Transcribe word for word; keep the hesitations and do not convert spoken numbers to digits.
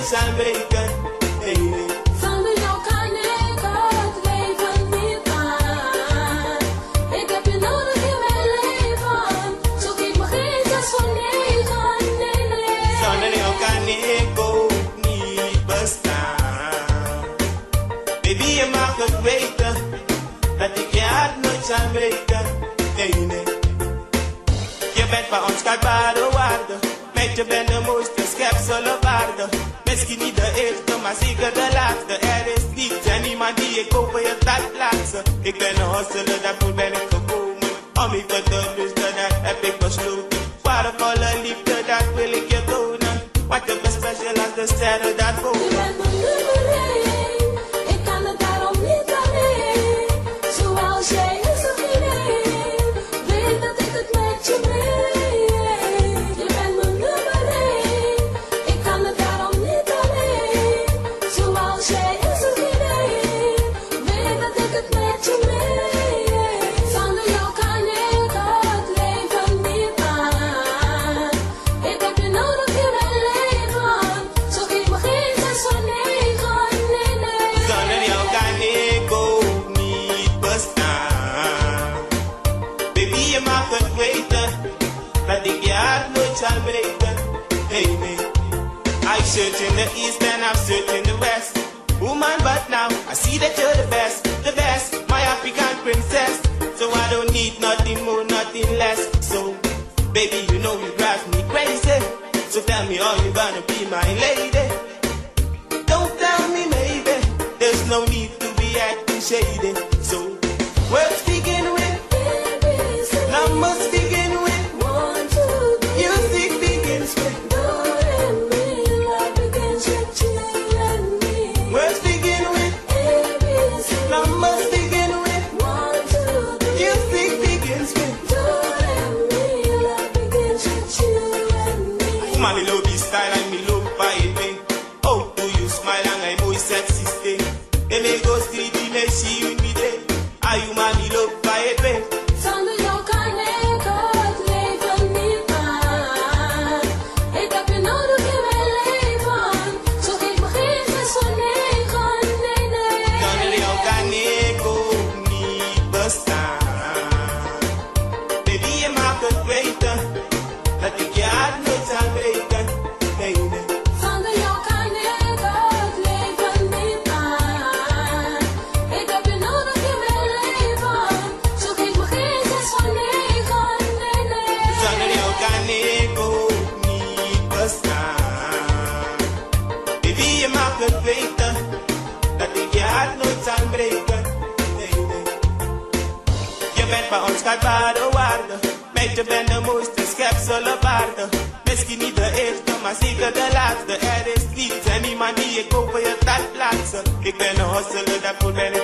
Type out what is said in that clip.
Zal breken, baby. Zonder jou kan ik het leven niet aan. Ik heb je nodig in mijn leven. Zoek ik me geen zes voor negen, nee, nee. Zonder jou kan ik ook niet bestaan. Baby, je mag het weten dat ik je hart nooit zal breken. Nee, nee. Je bent van onschatbare waarde. Meid, je bent de mooiste schepsel op aarde. Misschien niet de eerste, maar zeker de laatste. Er is niets en niemand die ik boven je kan plaatsen. Ik ben een hustler, daarvoor ben ik gekomen. Om even te rusten, daar heb ik besloten. Waardevolle liefde, dat wil ik je tonen. Want je bent special als de sterren daarboven. Je bent mijn nummer één. Ik kan het daarom niet alleen. Zoals jij is er geen één. Weet dat ik het met je meen. Je bent mijn nummer één. Ik kan het daarom niet alleen. Zoals jij is er geen één. Weet dat ik het met je meen. Zonder jou kan ik het leven niet aan. Ik heb je nodig in mijn leven. Zoek ik me geen zes voor negen, nee, nee. Zonder jou kan ik ook niet bestaan. Baby, je mag het weten dat ik je hart nooit zal breken. Hey, nee. I search in the east and I'm searching the west. Woman, but now I see that you're the best, the best, my African princess. So I don't need nothing more, nothing less. So, baby, you know you drive me crazy. So tell me, are you gonna be my lady? Don't tell me maybe. There's no need to be acting shady. So, words begin with A B C. Numbers begin with one, two, three. Music begins with Do, re, mi, la, begin, che, che, la, mi. Words begin with A B C. Numbers begin with one, two, three. Music begins with Do, re, mi, la, begin, che, che, la, mi. Mami, love this style and mi love by it. Oh, do you smile and I know it's sexy stay. Then me go street, me see you in me day. Are you mommy love by a pen? Zonder jou kan ik het leven niet aan. Ik heb je nodig in mijn leven. Zoek ik me geen zes voor negen, nee, nee. Zonder jou kan ik ook niet bestaan. Baby, je mag het weten. Dat ik je hart nooit zal breken. Nee, nee. Zonder jou kan ik het leven niet aan. Ik heb je nodig in mijn leven. Zoek ik me geen zes voor negen. Nee, nee. Zonder jou kan ik ook niet bestaan. Baby, je mag het weten. Dat ik je hart nooit zal breken. Nee, nee. Je bent van onschatbare waarde. Meid, je bent de mooiste schepsel op aarde. Misschien niet de eerste, maar zeker de laatste. Er is niets en niemand die ik boven je kan plaatsen. Ik ben een hustler, daarvoor ben ik